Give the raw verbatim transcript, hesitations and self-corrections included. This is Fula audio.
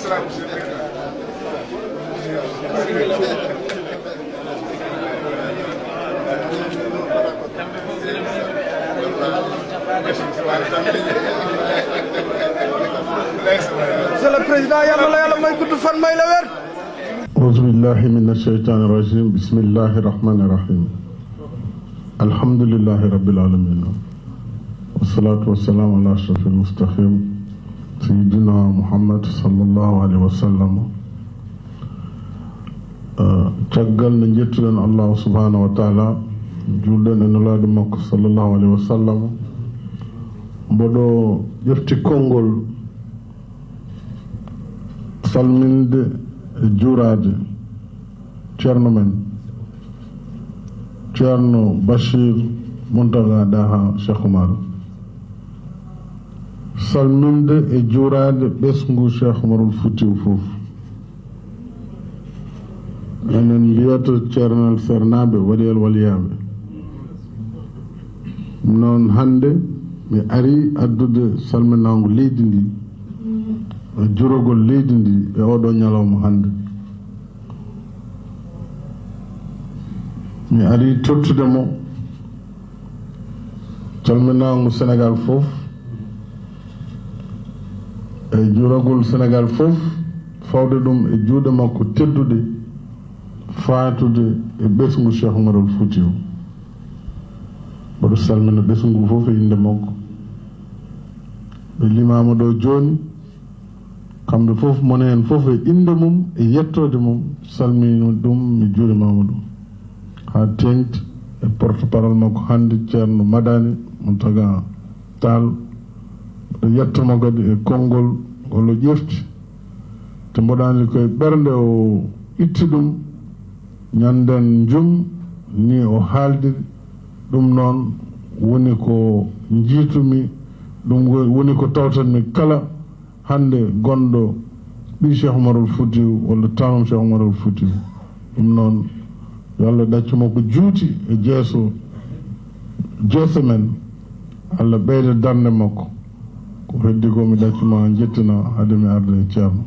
Monsieur le Président, yalla na yalla may gudd fan, may la wér. أعوذ بالله من الشيطان الرجيم. بسم الله الرحمن الرحيم. الحمد لله رب العالمين. والصلاة والسلام على أشرف المرسلين سيدنا محمد صلى الله عليه وسلم. Eh, caggal nde njettuɗen Allahu subhanahu wa taala, juulɗen e nulaaɗo makko sallallahu alayhi wa sallam, mboɗo ƴefti konngol salminde e juuraade ceerno men, Ceerno Bachir Mountaga Daha Cheikh Oumar, salminde e juuraade ɓesngu Cheikh Oumarul Foutiou fof. Enen mbiyata ceernal seernaaɓe, waliyal waliyaaɓe. Noon hannde mi ari addude salminaango leydi ndi, e juragol leydi ndi e oɗo ñalawma hannde. Mi ari tottude mo calminaango Senegaal fof, e juragol Senegaal fof, fawde ɗum e juuɗe makko tedduɗe, faatude e ɓesngu Cheikh Oumarul Foutiou. Mboɗo salmina ɓesngu fof e innde makko. Ɓe limaama ɗo jooni, kamɓe fof, mone heen fof e innde mum e yettoode mum, salmini ɗum, mi juurimaama ɗum. Haa teeŋti e porte-parole makko hannde, Ceerno Madani Mountaga Tall, mboɗo yettamo kadi e konngol ngol o ƴefti. Te mboɗo anndi ko e ɓernde o itti ɗum, ñannden njum, ni o haaldiri. Ɗum noon woni ko njiitumi, ɗum wo-, woni ko tawtanmi kala hannde gonɗo ɓii Cheikh Oumarul Foutiou walla tanum Cheikh Oumarul Foutiou. Ɗum noon, yo Allah ɗaccu mo ko juuti e jeeso, jeese men. Allah ɓeyda darnde makko. Ko heddi ko mi ɗaccuma, njettina hade mi arde e Ceerno.